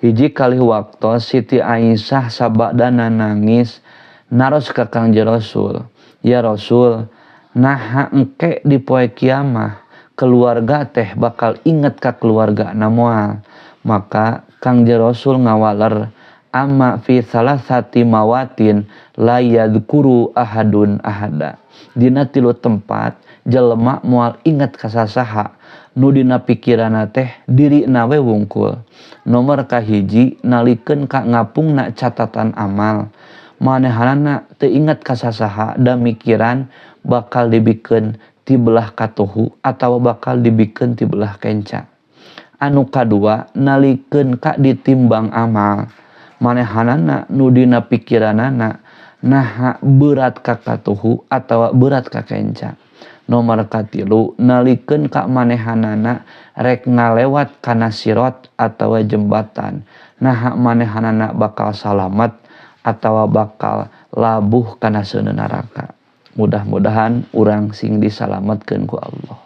Hiji kali waktu Siti Aisyah sabadana nangis naros ka Kangjeng Rasul, "Ya Rasul, naha engke di poe kiamah keluarga teh bakal inget ka keluarga na moal?" Maka Kangjeng Rasul ngawaler, "Amma fi salasati mawatin la yadhkuru ahadun ahada." Dina tilu tempat jelema moal inget ka sasaha, nu dina pikiranna teh dirina we wungkul. Nomor kahiji, nalikeun ka ngapungna catatan amal, manehanana teu inget ka sasaha da mikiran bakal dibikeun ti belah katuhu atawa bakal dibikeun ti belah kenca. Anu kadua, nalikeun ka ditimbang amal, manehanana nu dina pikiranana naha berat ka katuhu atawa berat ka kenca. Nomor katilu, nalikeun ka manehanana rek ngalewat kana sirot atawa jembatan, naha manehanana bakal salamet atawa bakal labuh kana seuneu neraka. Mudah-mudahan urang sing disalametkeun ku Allah.